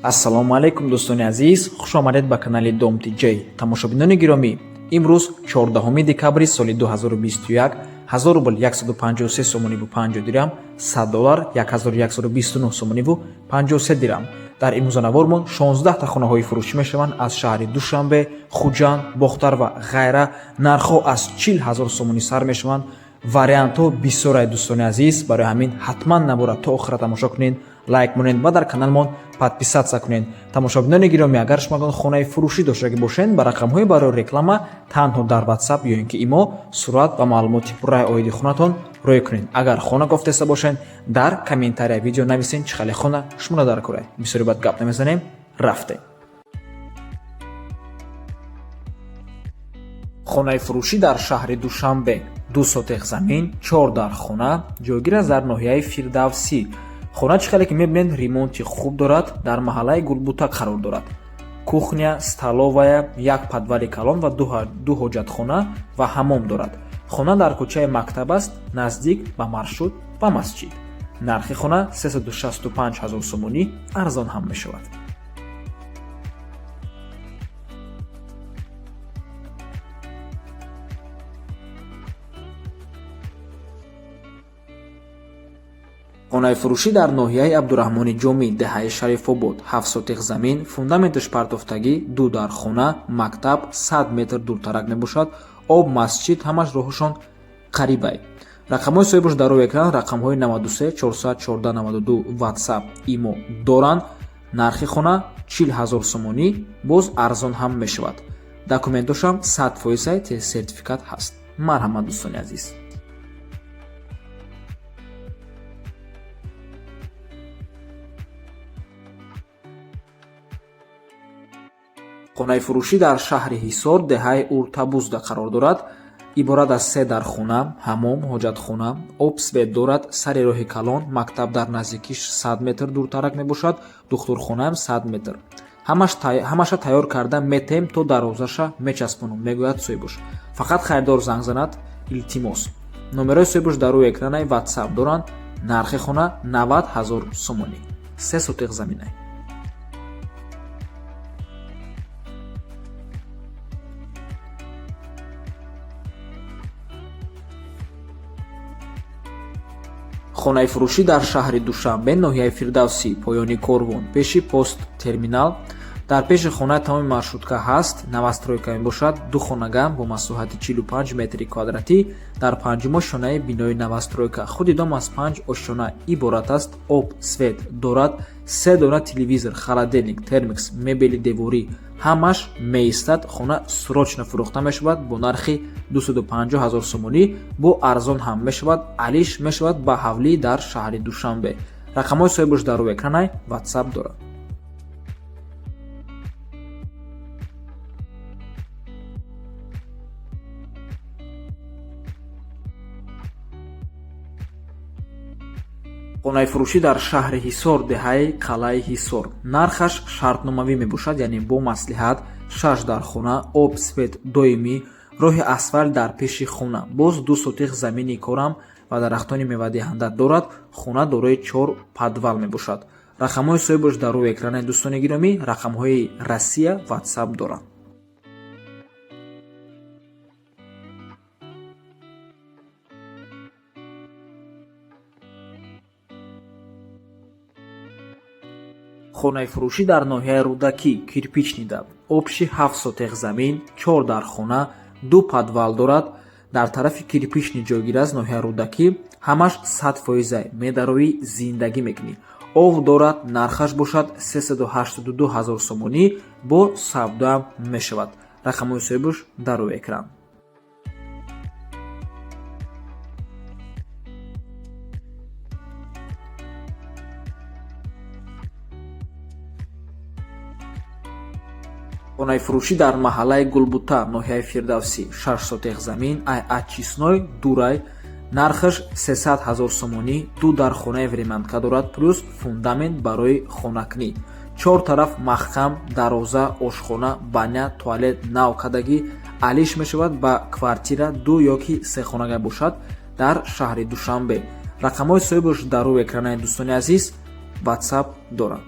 Ассалому алайкум, дӯстони азиз, хуш омадед ба канали Дом Тиҷай. Тамошобинони гиромӣ, имрӯз 14 декабри соли 2021, 1000 рубл 153 сомониву 50 дирам, 100 доллар 1129 сомониву 53 дирам. Дар имрӯзанавормон 16 та хонаҳои фурӯшӣ мешаванд аз шаҳри Душанбе, Хуҷанд, Бохтар ва ғайра. Нархҳо аз 40 ҳазор сомонӣ сар мешаванд. Вариантҳо бисёрай, дӯстони азиз, барои ҳамин ҳатман набора то охира тамошо кунед, лайк монед ва дар каналмон подписаться кунед. Тамошобинони гиромӣ, агар шумо хонаи фурӯшӣ доштагӣ бошед, ба рақамҳои барои реклама танҳо дар WhatsApp ё ин ки имо сурат ва маълумоти пурраи оиди хонатон рӯй кунед. Агар хона кофтеста бошед, дар комментария видео нависед, чӣ хеле хона шуморо дар кора. Бисёри бад гап намезанем, рафтем. Хонаи фурӯшӣ дар шаҳри Душанбе, 2 сотех замин, 4 дар хона, ҷойгир аст дар ноҳияи Фирдавсӣ. Хона, чӣ хеле ки мебинед, ремонти хуб дорад, дар маҳаллаи Гулбута қарор дорад. Кухня, столовая, як подвали калон ва ду ҳоҷатхона ва ҳаммом дорад. Хона дар кӯчаи мактаб аст, наздик ба маршрут ва масҷид. Нархи хона 365 ҳазор сомонӣ, арзон ҳам мешавад. Хонаи фурӯшӣ дар ноҳияи Абдураҳмони Ҷомӣ, деҳаи Шарифобод, 7 сотих замин, фундаменташ партофтагӣ, ду дар хона, мактаб 100 метр дуртарак мебошад, об, масҷид, ҳамаш роҳашон қарибай. Рақамҳои соҳибаш дар рӯи экран, рақамҳои 93 414 92, WhatsApp, имо доранд. Нархи хона 40 ҳазор сомонӣ, боз арзон ҳам мешавад. Документошам 100 фоизай, сертификат ҳаст. Марҳамат, дӯстони азиз. Хонаи фурӯшӣ дар шаҳри Ҳисор, деҳаи Уртабузда қарор дорад. Иборат аз се дар хона, ҳаммом, ҳоҷатхона, об, свет дорад, сари роҳи калон, мактаб дар наздикиш 100 метр дуртарак мебошад, духтурхонаам 100 метр. Ҳамаша тайёр карда метем, то дарвозаша мечаспонам, мегӯяд соҳибуш. Фақат харидор занг занад, илтимос. Номерои соҳибуш дар рӯи экранаи, WhatsApp доранд. Нархи хона 90 ҳазор сомонӣ. 3 сотиқ заминай. Хонаи фурӯшӣ дар шаҳри Душанбе, ноҳияи Фирдавсӣ, поёни корвон, пеши пост терминал. Дар пеши хона тамоми маршрутка ҳаст, новостройка мебошад, ду хонага бо масоҳати 45 метри квадратӣ дар панҷум ошёнаи бинои новостройка. Худи дом аз панҷ ошёна иборат аст, об, свет дорад, се дона телевизор, холодильник, термикс, мебели деворӣ ҳамаш меистад. Хона срочно фурӯхта мешавад бо нархи 250 ҳазор сомонӣ, бо арзон ҳам мешавад, алиш мешавад ба ҳавлӣ дар шаҳри Душанбе. Рақамҳои соҳибаш дар рӯи экранай, WhatsApp дорад. Хонаи фурӯшӣ дар шаҳри Ҳисор, деҳаи Қалъаи Ҳисор. Нархаш шартномавӣ мебошад, яъне бо маслиҳат, шаш дар хона, об, свет доимӣ, роҳи асфалт дар пеши хона. Боз 2 сотих замини корам ва дарахтони мевадиҳанда дорад. Хона дорои чор подвал мебошад. Рақамҳои соҳибаш дар рӯи экрани, дӯстони гиромӣ, рақамҳои Россия, WhatsApp доранд. Хонаи фурӯшӣ дар ноҳияи Рӯдакӣ, Кирпичныйда, общий 7 сотех замин, чор дар хона, ду подвал дорад. Дар тарафи Кирпичный ҷойгир аст, ноҳияи Рӯдакӣ, ҳамаш 100 фоизай, медароӣ, зиндагӣ мекунӣ. Ов дорад, нархаш бошад 382 ҳазор сомонӣ, бо савдоам мешавад. Рақамҳои соҳибаш дар рӯи экран. Хонаи фурӯшӣ дар маҳаллаи Гулбута, ноҳияи Фирдавсӣ, 6 сотех замин, ай очистной дурай, нархаш 300 ҳазор сомонӣ, ду дар хонаи времянка дорад, плюс фундамент барои хонакунӣ. Чор тараф маҳкам, дароза, ошхона, баня, туалет нав кардагӣ, алиш мешавад ба квартира, ду ёки се хонага бошад дар шаҳри Душанбе. Рақамҳои соҳибаш дар рӯи экранаи, дӯстони азиз, WhatsApp доранд.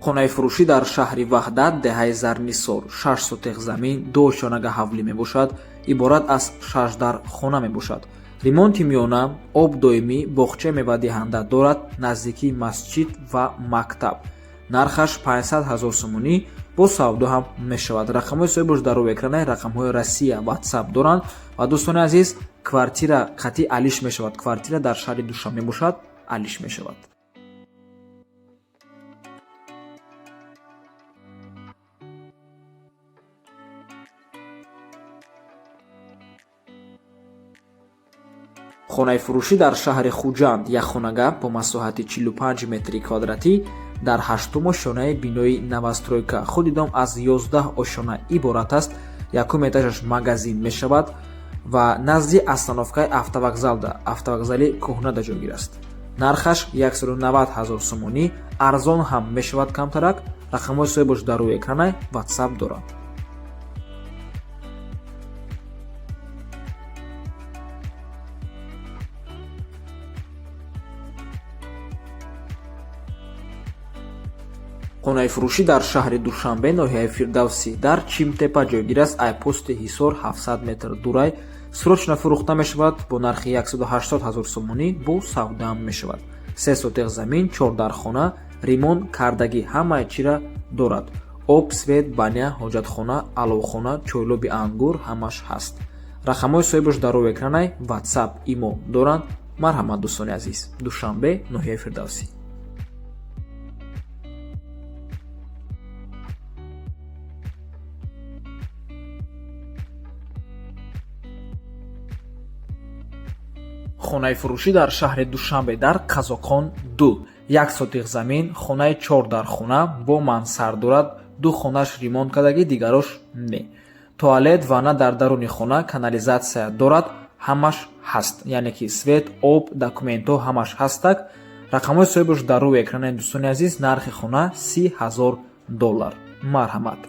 Хонаи фурӯшӣ дар шаҳри Ваҳдат, деҳаи Зарнисор, 6 сотех замин, 2 ошёнага ҳавлӣ мебошад, иборат аз 6 дар хона мебошад. Ремонти миёна, об доимӣ, боғчаи мевадиҳанда дорад, наздикии масҷид ва мактаб. Нархаш 500 ҳазор сомонӣ, бо савдо ҳам мешавад. Рақамҳои соҳибош дар рӯи экрана, рақамҳои Россия, WhatsApp доранд ва, дӯстони азиз, квартира қатъи алиш мешавад. Квартира дар шаҳри Душанбе бошад, алиш мешавад. Хонаи фурӯшӣ дар шаҳри Хуҷанд, як хонага бо масоҳати 45 метри квадратӣ дар ҳаштум ошёнаи бинои новостройка. Худи дом аз 11 ошёна иборат аст. Якум этажаш магазин мешавад ва назди остановкаи автовокзалда, автовокзали кӯҳнада ҷойгир аст. Нархаш 190 ҳазор сомонӣ, арзон ҳам мешавад камтарак. Рақамҳои соҳибош дар рӯи экрана, WhatsApp дорад. Хонаи фурӯшӣ дар шаҳри Душанбе, ноҳияи Фирдавсӣ, дар Чимтепа ҷойгир аст. Айпости Ҳисор 700 метр дурай. Срочно фурӯхта мешавад бо нархи 180 ҳазор сомонӣ, бо савдаам мешавад. 3 сотех замин, 4 дархона, ремонт кардагӣ, ҳамаи чира дорад. Об, свет, баня, ҳоҷатхона, аловхона, чойлоби ангур ҳамаш ҳаст. Рақамҳои соҳибош дар рӯи экранай, WhatsApp, имо доранд. Марҳамат, дӯстони азиз. Душанбе, ноҳияи Фирдавсӣ. Хонаи фурӯшӣ дар шаҳри Душанбе, дар Қазоқхон 2, 1 сотих замин, хонаи 4 дархона бо мансард дорад, ду хонаш ремонт кардагӣ, дигарош не. Туалет, ванна дар даруни хона, канализатсия дорад, ҳамаш ҳаст, яъне ки свет, об, документҳо ҳамаш ҳастак. Рақамҳои соҳибош дар рӯи экрани, дӯстони азиз. Нархи хона 30 ҳазор доллар. Марҳамат.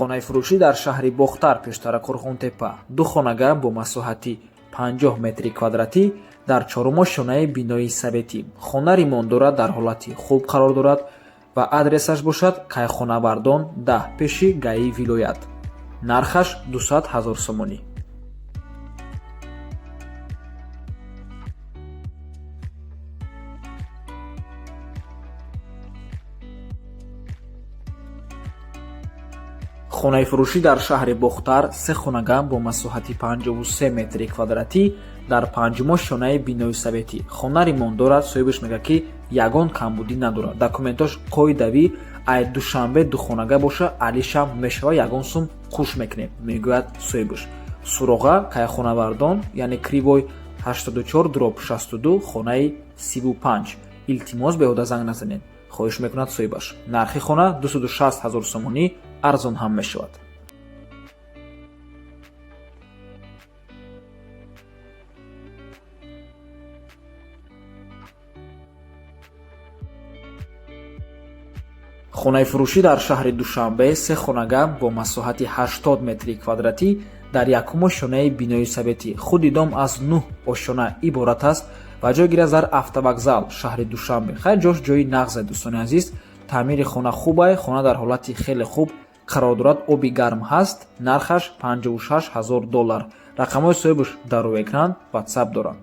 Хонаи фурӯшӣ дар шаҳри Бохтар, пештара Қурғонтепа, ду хонага бо масоҳати 50 метри квадратӣ дар чорум ошёнаи бинои советӣ. Хона ремонт дорад, дар ҳолати хуб қарор дорад ва адресаш бошад Кайхонавардон 10, пеши ГАИ вилоят. Нархаш 200 ҳазор сомонӣ. Хонаи фурӯшӣ дар шаҳри Бохтар, се хонага бо масоҳати 53 метри квадратӣ дар панҷум ошёнаи бинои советӣ. Хона ремонт дорад, соҳибаш мегӯяд, ки ягон камбудӣ надорад. Документош қоидавӣ, ай Душанбе ду хонага боша, алишам мешава, ягон сум қуш мекунем, мегӯяд соҳибаш. Суроға Кайхонавардон, яъне Кривой 84/62, хонаи 35. Илтимос, беҳуда занг назанед, хоҳиш мекунад соҳибаш. Нархи хона 260 ҳазор сомонӣ, арзон ҳам мешавад. Хонаи фурӯшӣ дар шаҳри Душанбе, се хонага бо масоҳати 80 метри квадратӣ дар якум ошёнаи бинои советӣ. Худи дом аз 9 ошёна иборат аст ва ҷойгир аст дар автовокзал шаҳри Душанбе. Хайр, ҷош ҷои нағзе, дӯстони азиз. Таъмири хона хубай, хона дар ҳолати хеле хуб қарор дорад, оби гарм ҳаст. Нархаш 56 ҳазор доллар. Рақамҳои соҳибаш дар рӯи экран, WhatsApp доранд.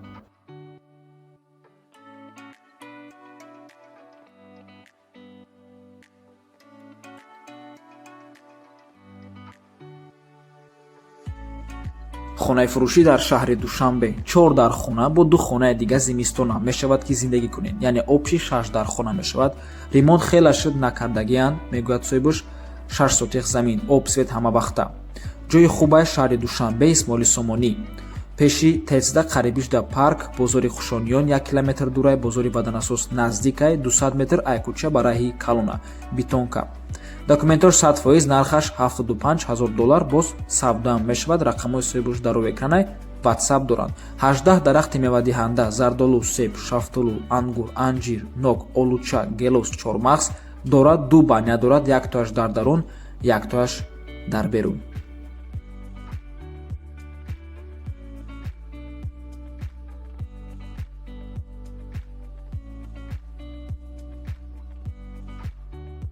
Хонаи фурӯшӣ дар шаҳри Душанбе, чор дар хона бо ду хонаи дига зимистона мешавад, ки зиндагӣ кунед, яъне общий шаш дар хона мешавад. Ремонт хеле шуд накардагианд, мегӯяд соҳибаш. 6 сотих замин, об, свет ҳамавақта. Ҷои хубай шаҳри Душанбе, Исмоили Сомонӣ, пеши ТЭЦда, қарибишда парк, бозори Хушониён 1 километр дурай, бозори Ваданасос наздикай, 200 метр ай кӯча ба раҳи калона, бетонка. Документош 100%. Нархаш 75 ҳазор доллар, боз савдаам мешавад. Рақамҳои соҳибош дар рӯи экранай, WhatsApp доранд. 18 дарахти мевадиҳанда: зардолу, себ, шафтолу, ангур, анҷир, нок, олуча, гелос, чормағз дорад. Ду баня дорад, яктоаш дар дарун, яктоаш Дар берун.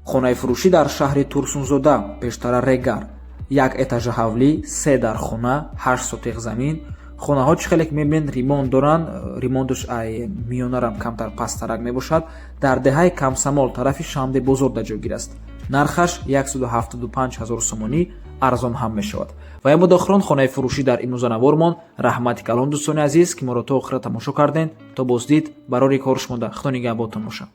Хонаи фурӯшӣ дар шаҳри Турсунзода, пештара Регар, як этажа ҳавлӣ, се дар хона, 8 сотиқ замин. Хонаҳо чӣ хеле ки мебинед, ремонт доранд, ремонташ ай миёнарам камтар пасттарак мебошад. Дар деҳаи Камсамол, тарафи Шанбе бозор дар ҷойгир аст. Нархаш 175 ҳазор сомонӣ, арзон ҳам мешавад. Ва ин буд охирон хонаи фурӯшӣ дар имрӯза навормон. Раҳмати калон, дӯстони азиз, ки моро то охира тамошо кардем. То боздид, барори кор шумода, Худо нигаҳботон бошад.